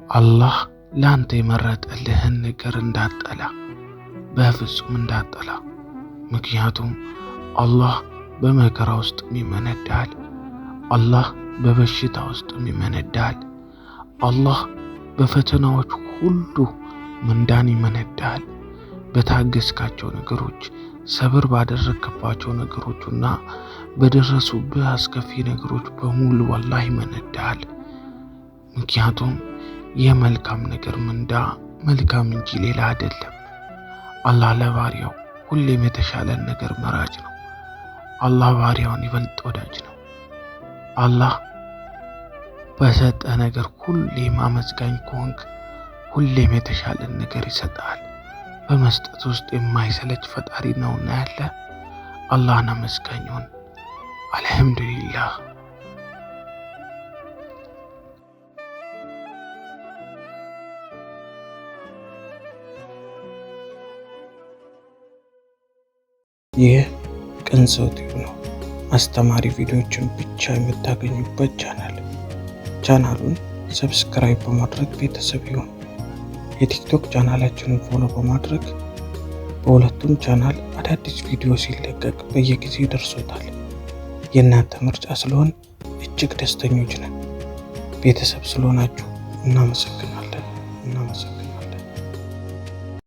አላህ ለአንተ የመረጠልህን ነገር እንዳጠላ፣ በፍጹም እንዳጠላ። ምክንያቱም አላህ በመከራ ውስጥም ይመነዳል። አላህ በበሽታ ውስጥም ይመነዳል። አላህ በፈተናዎች ሁሉ ምንዳን ይመነዳል። በታገስካቸው ነገሮች፣ ሰብር ባደረግክባቸው ነገሮችና በደረሱብህ አስከፊ ነገሮች በሙሉ አላህ ይመነዳል። ምክንያቱም የመልካም ነገር ምንዳ መልካም እንጂ ሌላ አይደለም። አላህ ለባሪያው ሁሌም የተሻለን ነገር መራጭ ነው። አላህ ባሪያውን ይበልጥ ወዳጅ ነው። አላህ በሰጠ ነገር ሁሌም አመስጋኝ ከሆንክ ሁሌም የተሻለን ነገር ይሰጣል። በመስጠት ውስጥ የማይሰለች ፈጣሪ ነውና ያለ አላህን አመስጋኝ ሁን። አልሐምዱሊላህ። ይህ ቅን ሰው ቲዩብ ነው። አስተማሪ ቪዲዮዎችን ብቻ የምታገኙበት ቻናል። ቻናሉን subscribe በማድረግ ቤተሰብ ይሁኑ። የቲክቶክ ቻናላችንን follow በማድረግ በሁለቱም ቻናል አዳዲስ ቪዲዮ ሲለቀቅ በየጊዜው ይደርሶታል። የእናንተ ምርጫ ስለሆን እጅግ ደስተኞች ነን። ቤተሰብ ስለሆናችሁ እናመሰግናለን። እናመሰግናለን።